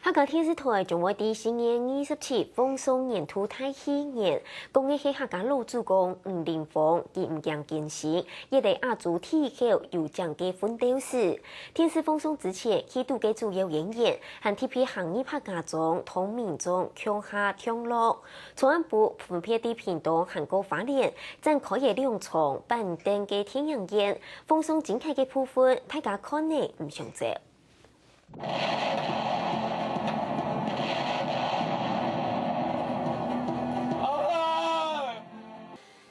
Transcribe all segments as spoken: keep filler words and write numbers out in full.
客家電視台將會在十月二十七放送年度大戲，講个係客家老祖公吳林峰，佢毋驚艱辛，一來亞洲第一口有獎个奮鬥史。電視放送之前，戲肚个主要演員還特別行入客家庄，同民眾共下暢樂。 昨暗晡分別在屏東還過花蓮，展開个兩場板凳个電影院，放送精彩个部分，大家看了毋想走。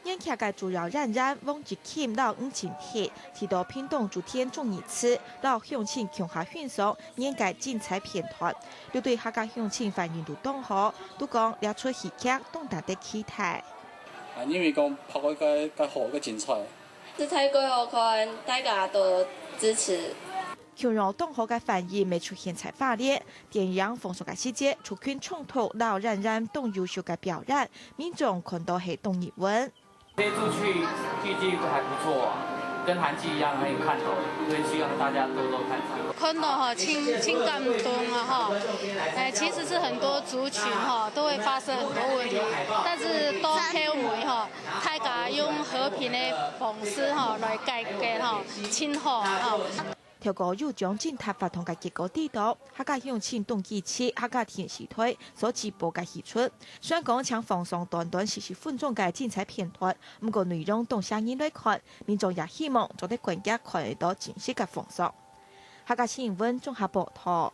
原劇个主要演員黃一欽摎吳清德，提到屏東竹田忠義祠，摎鄉親共下欣賞原个精彩片段。 有對客家鄉親反應都當好，都講這齣戲劇當值得期待。啊，因為講拍个个个好个精彩。實在過好看，大家多支持。共樣當好个反應乜出現在花蓮，電影放送个時節，族群衝突摎演員當優秀个表演，民眾看到係當熱門。 這齣劇劇集還不錯，跟韓劇一樣很有看頭，所以希望大家多多看。看到哈，盡盡感動啊哈！哎，其實是很多族群哈都會發生很多問題，但是到後尾哈，大家用和平的方式哈來解決哈，盡好哈。 透過有獎徵答活動个結果知到，客家鄉親當支持客家電視台所直播个戲齣。雖然講淨放送短短四十分鐘个精彩片段，毋過內容當吸引人來看，民眾也希望做得觀劇看得到真實个放送。客家新聞綜合報導。